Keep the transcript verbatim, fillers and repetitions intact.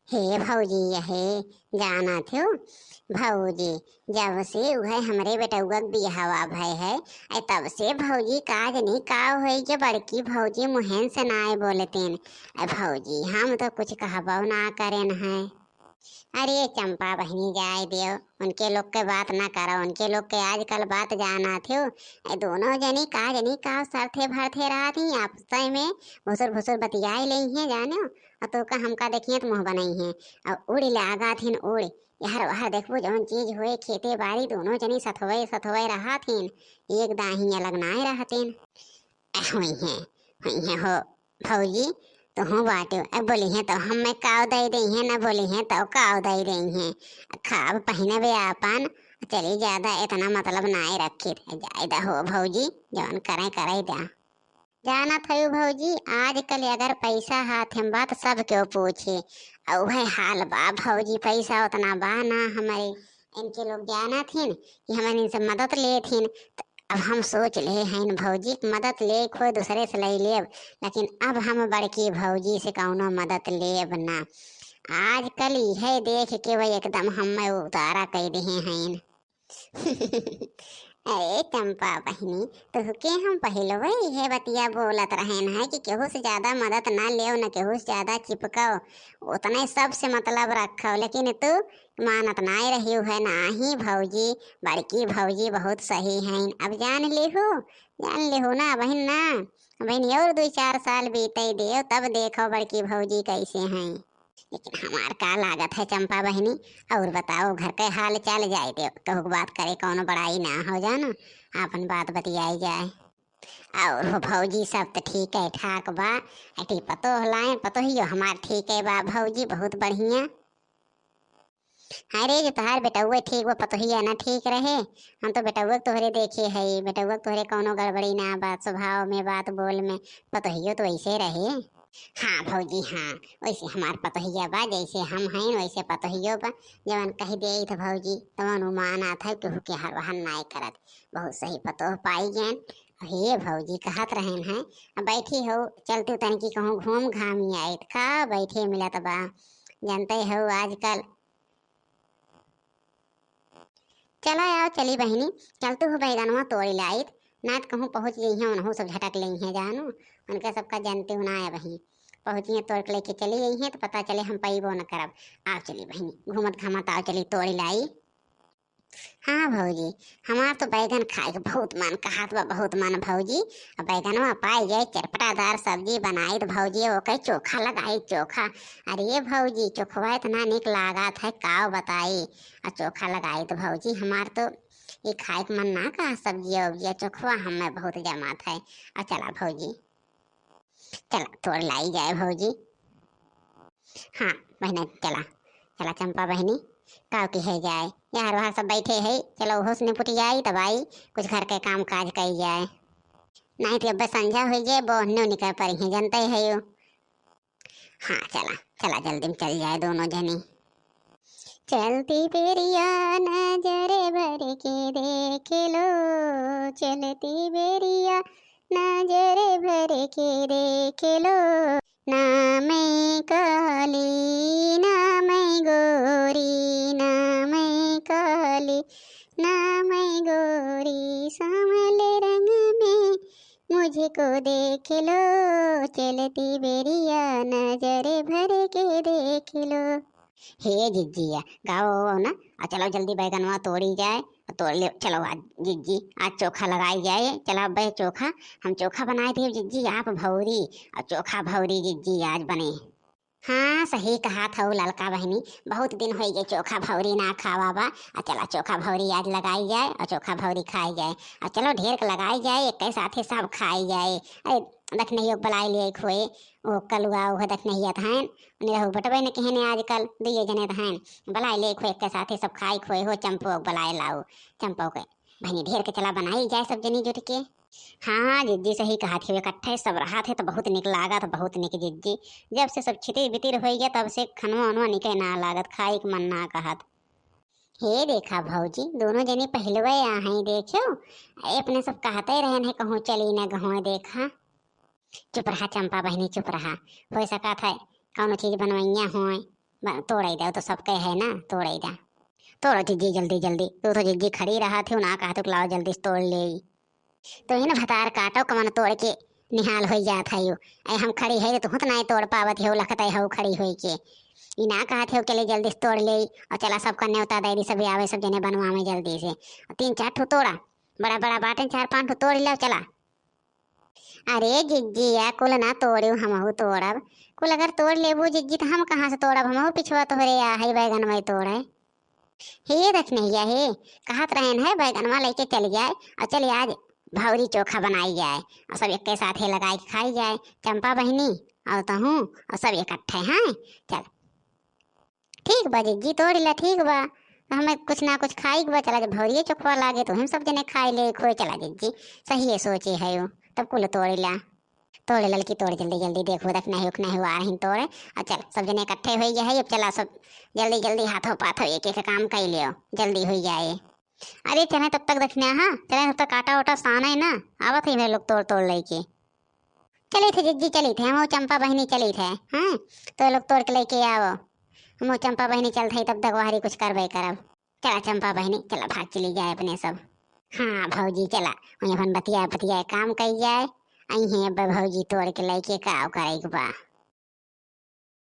हे भौजी, यहे जानत हो भौजी, जब से उहे हमरे बेटउआ के बियाहवा भय है, ए तब से भौजी का जनी का होई जे बड़की भौजी मुहेन से नाय बोलतीन। ए भौजी, हम तो कुछ कहबो ना करेन है। अरे चंपा बहिनी, जाए दियो, उनके लोग के बात ना करो, उनके लोग के आजकल बात जानत हो। ए दोनों जनी का जनी का सरथे भरथे रहत ही, आपस में भुसुर भुसुर बतियाए लेई हैं जानो, और तो का हमका देखिए तो मुँह बनई हैं, और उड़ लागत हिन उड़। यहर वहर देखबो जौन चीज होए, खेते बारी दोनों जनी सथवे सथवे रहत हिन, एक दाही अलग नाय रहतिन। हुई हैं, हुई हैं हो भौजी, तो हूँ बाटे। अब बोली हैं तो हमें काव दे दे हैं, ना बोली हैं तो काव दे दे हैं। खाब पहिनबे आपन, चली ज्यादा इतना मतलब नाय रखी। जाए दा हो भौजी, जौन करें करे दा। जानत हयू भौजी, आजकल अगर पैसा हाथ में बा त सब केहू पूछे, और उहे हाल बा भौजी, पैसा उतना बा ना हमरे। इनके लोग जानत हिन कि हमन इनसे मदद लेत हिन, त अब हम सोच ले हइन भौजी कि मदद ले कोई दूसरे से ले लेब, लेकिन अब हम बड़की भौजी से कौनो मदद लेब ना। आजकल इहे देख के वह एकदम हमें उतारा कई देहे हइन। अरे चंपा बहिनी, तुहके हम पहिलवे इहे बतिया बोलत रहेन है कि केहू से ज्यादा मदद ना लेव, न केहू से ज्यादा चिपकव, उतने सबसे मतलब रखव, लेकिन तू मानत नाय रही है। नाही भौजी, बड़की भौजी बहुत सही हैं। अब जान लेहू, जान लेहू ना बहिन ना, बहिन और दो चार साल बीते देव, तब देखो बड़की भौजी कैसे हैं। लेकिन हमार का लागत है चंपा बहिनी, और बताओ घर के हाल चाल, जाए दे, केहू के बात करे कौनो बड़ाई ना हो जानो, आपन बात बतियाई जाए। और हो भौजी सब तो ठीक है ठाक बा, अटी पतोह लाए, पतोहियो हमार ठीक है बा भौजी, बहुत बढ़िया। हाँ रे, जो तोहार बेटउए ठीक बा, पतोहिया ना ठीक रहे। हम तो बेटउआ के तोहरे देखे है, बेटउआ के तोहरे कौनो गड़बड़ी ना बा, स्वभाव में, बात बोल में, पतोहियो तो ऐसे रहे। हाँ भौजी, हाँ, वैसे हमार पतोहिया बा, जैसे हम हैं वैसे पतोहियो बा। जवन कह दे तो भौजी, तवन उ मानत है, केहू के हर वहन नाय करत। बहुत सही पतोह पाई गयन। हे भौजी, कहत रहन हैं, अब बैठी हो, चलते तनकी कहूँ घूम घामी आइत का, बैठे मिलत बा, जानते हो आजकल। चला आओ, चली बहिनी, चलते हो बैगनवा तोड़ी लाइत, ना त कहूँ पहुँच गई हैं, उनहू सब झटक लेई हैं जानो, उनके सबका जानते हो ना है बहिनी, पहुँची हैं तोड़ के लेके चली गई हैं, तो पता चले हम पइबो न करब। आओ चली बहिनी, घूमत घामत आओ चली तोड़ी लाई। हाँ भौजी, हमार तो बैगन खाए के बहुत मन कहत बा, बहुत मन भौजी। अब बैगनवा पाई जाए, चटपटादार सब्जी बनाई तो भौजी, ओके चोखा लगाई, चोखा। अरे भौजी, चोखवा इतना निक लागत है, काव बताई। आ चोखा लगाई तो भौजी, हमार तो ये खाए के मन ना कहा, सब्जिया उब्जिया, चोखवा हमें बहुत जमात है। आ चला भौजी, चला तोड़ लाई जाए भौजी। हाँ बहिनी, चला, चला चंपा बहिनी, काव की है जाए, यार वहाँ सब बैठे है, चलो ओहो से निपट जाई, तब आई कुछ घर के काम काज कई जाए, नहीं तो अब संझा हो जाए, बहनो निकल पड़ी हैं, जानते है यो। हाँ चला, चला जल्दी में चल जाए दोनों जनी। चलती बेरिया नजर भर के देख लो, चलती बेरिया नजर भर के देख लो, ना मैं काली, ना मैं गोरी, ना मैं काली, ना मैं गोरी, सांवले रंग में मुझको देख लो, चलती बेरिया नजर भर के देख लो। हे जिज्जिया, गाओ ना, आ चलो जल्दी बैगनवा तोड़ी जाए, तोड़ ले, चलो आज जिज्जी, आज चोखा लगाई जाए, चला बे चोखा, हम चोखा बनाए थे जिज्जी, आप भौरी, और चोखा भौरी जिज्जी आज बने। हाँ, सही कहा था ललका बहिनी, बहुत दिन होइ गए चोखा भौरी ना खावा बा। आ चला चोखा भौरी आज लगाई जाए और चोखा भौरी खाई जाए। आ चलो ढेर के लगाई जाए, एक साथे सब खाई जाए। अरे दखनहियो के बलाई ले खोए, वो कलुआ वो दखनहिया थान, उन्हें रहू बटबे न कहने आजकल, दुइये जने थान, बलाई ले खोए, एक साथे सब खाई खोए हो, चंपो के बलाई लाओ, चंपो के। बहिनी ढेर के चला बनाई जाए सब जनी जुट के। हाँ जिज्जी सही कहा थी, इकट्ठे सब रहा थे तो बहुत निक लागत, बहुत निक जिज्जी। जब से सब छितिर बितिर हो गया तब से खनवा उनवा निके ना लागत, खाए के मन ना कहत। हे देखा भौजी, दोनों जनी पहलवे आ हैं, देखो, ए अपने सब कहते रहन है कहूँ चली न गहुँ, देखा। चुप रहा चंपा बहिनी, चुप रहा, हो सकत है कौनो चीज बनवैया होए। तोड़ै दे, तो सबके है ना, तोड़ै दे। तोड़ो जिज्जी जल्दी जल्दी, तू तो जिज्जी खड़ी रहत हो ना, कहत हो कि लाओ जल्दी से तोड़ लेई। तो इन भतार काटो कमन तोड़ के निहाल होइ जात है। ऐ हम खड़ी है तो तुहूँ तो नाहीं तोड़ पावत हो, लखत है खड़ी होइ के। ई ना कहत हो चले जल्दी से तोड़ लेई और चला सबका न्योता दै दी, सब आवे सब जने बनवावे जल्दी से। और तीन चार ठो तोड़ा, बड़ा बड़ा बाटेन, चार पाँच ठो तोड़ लो, चला। अरे जिज्जी या कुल ना तोड़ू, हमहू तोड़ब। कुल अगर तोड़ लेबू जिज्जी तो हम कहाँ से तोड़ब, हमहू पिछवा तोहरे आ है बैगन में तोड़े। हे दखिनहिया हे, कहत रहेन है बैगनवा लेके चल जाए और चले आज भौरी चोखा बनाई जाए और सब एक साथे लगाई के खाई जाए, चंपा बहिनी और तहूँ और सब इकट्ठे हैं। चल ठीक बा जिज्जी, तोड़ ला, ठीक बा। हमें कुछ ना कुछ खाई के बा, चला जब भौरिये चोखवा लागे तो हम सब जने खाई ले खोए, चला जिज्जी। सही है सोचे है वो, तब कुल तोड़ ला। तोड़ ललकी तोड़ जल्दी जल्दी, देखो दखिनही उखिनही आ रही तोड़े। और चल सब जने इकट्ठे होइ गए है, अब चला सब जल्दी जल्दी हाथों पाथों एक एक काम कर लियो, जल्दी होइ जाए। अरे चले तब तक दखिनहा, चले तब तक आटा ओटा साने ना, आवत है मेरे लोग तोड़ तोड़ लेके। चलित है जिज्जी, चलित है, हमहू चंपा बहिनी चलित है। हाँ, तो लोग तोड़ के लेके आवो, हमहू चंपा बहिनी चलत है, तब तक वहरी कुछ करबे करब। चला चंपा बहिनी, चला भाग चली जाए अपने सब। हाँ भौजी चला, वहीं अपन बतिया बतिया काम कई जाए। आई हैं अब भौजी तोड़ के लेके का करे के बा।